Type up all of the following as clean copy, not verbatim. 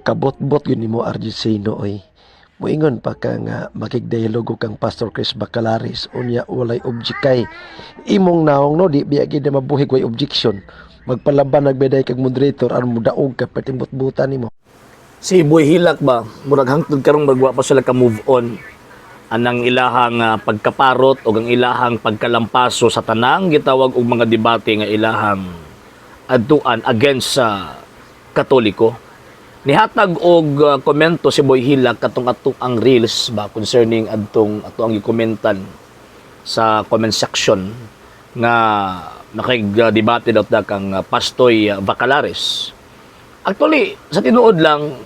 Kabot-bot gyud nimo, RJ Seno, oy. Moingon pa ka nga makigdialogo kang Pastor Chris Bacalares, unya walay object kay imong naong, no? Di biya gid na mabuhi way objection. Magpalaban nagbeday kag moderator aron modaog ka patimbot-butan nimo. Si Boy Hilak ba, murag hangtod karong magwa pa sila ka move on anang ilahang pagkaparot o ang ilahang pagkalampaso sa tanang gitawag og mga debate nga ilahang adtuan against sa Katoliko. Nihatag og komento si Boy Hilak katong ato ang reels ba concerning adtong ato ang gikomentan sa comment section nga nakig-debate daw ta kang Pastoy Bacalares. Actually, sa tinuod lang,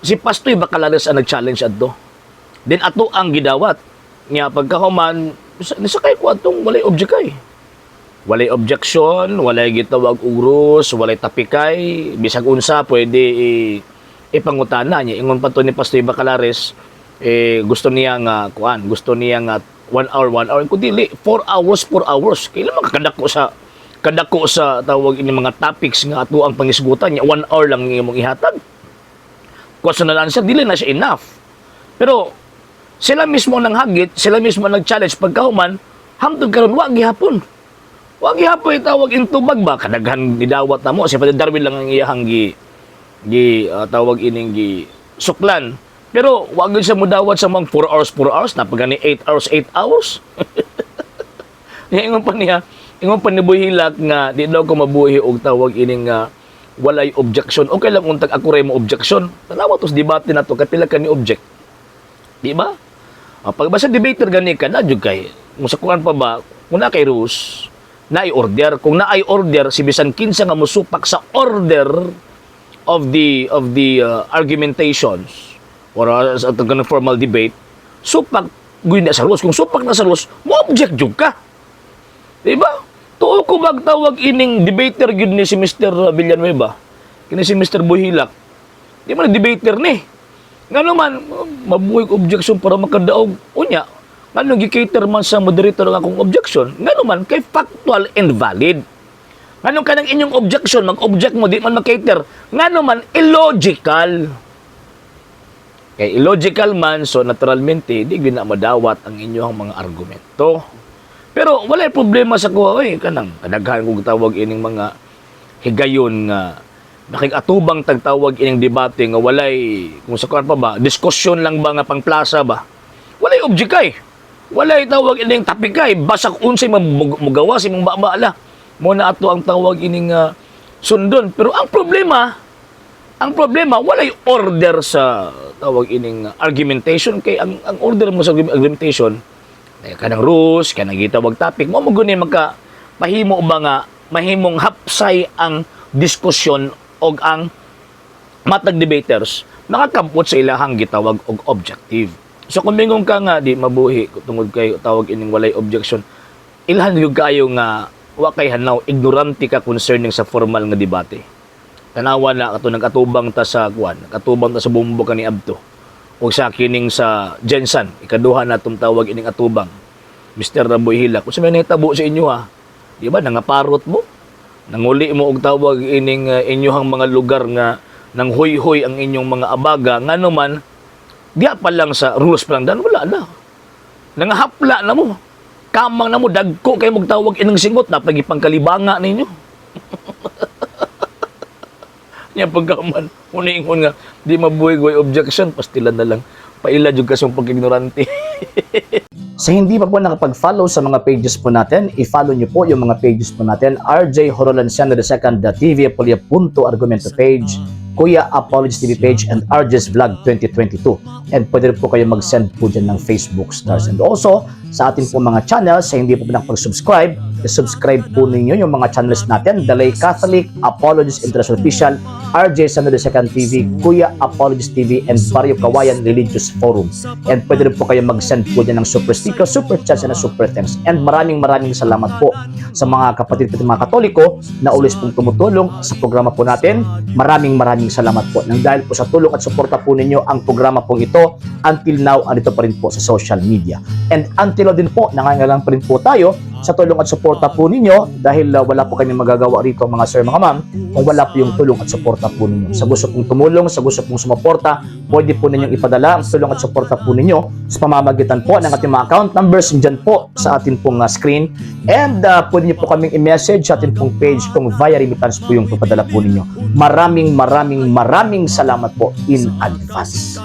si Pastoy Bacalares ang nag-challenge adto. Then ato ang gidawat. Nga pagkahuman, nisakay ko atong walay object kay. Walay objection, walay gitawag og rules, walay tapikay, bisag unsa pwede ipangutana niya. Ingon pa to ni Pastoy Bacalares, eh, gusto niya nga kuan, gusto niya nga 1 hour, 1 hour. Kung dili, 4 hours, 4 hours. Kailan makakadako sa kadako sa tawag ini mga topics nga ato ang pangisgutan niya, 1 hour lang imong ihatag? Question and answer, dili na siya enough. Pero sila mismo nang hagit, sila mismo nag-challenge. Pagkahuman, hangtod karon wa gihapon. Wa gihapon itawag intubag ba, kadaghan gidawat na mo. Si Father Darwin lang ang iyahang gi gi tawag ining gi suklan. Pero wa gyud siya mudawat sa mga 4 hours, 4 hours, napagani 8 hours, 8 hours. Niya ingon pa niya, ingon pa ni Boy Hilak nga di daw ko mabuhi og tawag ining nga walay objection. Okay lang untag ako ray mo objection. Tanawa tos debate na to kay pila ka ni object. Di ba? Pag basta debater gani ka na jud kay kung sa kuan pa ba, kung na kay rules, na order. Kung naay order, si bisan kinsa nga mosupak sa order of the argumentations or sa atong kanang formal debate, supak gyud na sa rules. Kung supak na sa rules, mo object jud ka. Di ba? Tuo ko magtawag ining debater gyud ni si Mr. Villanueva. Kini si Mr. Boy Hilak. Di man debater ni. Ngano man mabuhay ko objection para makadaog. Unya, ngano gi-cater man sa moderator ang akong objection? Ngano man kay factual and valid. Ngano kanang inyong objection, mag-object mo, di man ma-cater? Ngano man illogical. Kay illogical man, so naturalmente, di gyud na madawat ang inyong mga argumento. Pero wala problema sa kuha, oy, kanang kadaghan kog tawag ining mga higayon nga nakig-atubang tagtawag ining debate nga walay, kung sa kuan pa ba, diskusyon lang ba nga pangplaza ba. Walay object kay. Walay tawag ining tapikay, basak unsay mugawa si mong baba. Mo na ato ang tawag ining sundon. Pero ang problema, walay order sa tawag ining argumentation kay ang order mo sa argumentation eh, kanang rules, kanang gitawag topic mo guni maka mahimo ba nga mahimong hapsay ang diskusyon og ang matag debaters nakakampot sa ilahang gitawag og objective. So kung mingon ka nga di mabuhi tungod kay tawag ining walay objection, ilhan gyud kayo nga wa kay hanaw, ignorante ka concerning sa formal nga debate. Tanawa na kato nag-atubang ta sa kuan, nag-atubang ta sa Bumbo kani Abto. O sa kining sa Gensan, ikaduha na itong tawag ining atubang. Mr. Raboy Hilak, kung sa may nahitabo sa inyo ha, di ba, nangaparot mo? Nanguli mo og tawag ining inyohang mga lugar nga nang huy-huy ang inyong mga abaga, ngano man, diya pa lang sa rules pa lang dan, wala na. Nangahapla na mo. Kamang na mo, dagko kayo magtawag ining singot na pagipangkalibanga ninyo. Nya pagkaman, uningon nga, di mabuhay goy objection, pastilan na lang. Paila jud kasong pag-ignorante. Sa hindi pa po nakapag-follow sa mga pages po natin, i-follow niyo po yung mga pages po natin. RJ Horolanciano II, TV Apolia Punto Argumento page, Kuya Apologies TV page, and RJ's Vlog 2022. And pwede rin po kayo mag-send po dyan ng Facebook stars. And also, sa atin po mga channels, sa hindi po nakapag-subscribe, i-subscribe po ninyo yung mga channels natin. Dalay Catholic, Apologies International Official, RJ Sano II TV, Kuya Apologies TV, and Barrio Kawayan Religious Forum. And pwede rin po kayo mag-send po dyan ng super sticker, super chats, and super thanks. And maraming maraming salamat po sa mga kapatid po mga Katoliko na always pong tumutulong sa programa po natin. Maraming maraming salamat po. Nang dahil po sa tulong at suporta po ninyo ang programa pong ito, until now, andito pa rin po sa social media. And until Until now din po, nangangailangan pa rin po tayo sa tulong at suporta po ninyo dahil wala po kami magagawa rito, mga sir, mga ma'am, kung wala po yung tulong at suporta po ninyo. Sa gusto pong tumulong, sa gusto pong sumuporta, pwede po ninyong ipadala ang tulong at suporta po ninyo sa pamamagitan po ng ating mga account numbers dyan po sa atin pong screen. And pwede niyo po kaming i-message sa atin pong page kung via remittance po yung papadala po ninyo. Maraming maraming maraming salamat po in advance.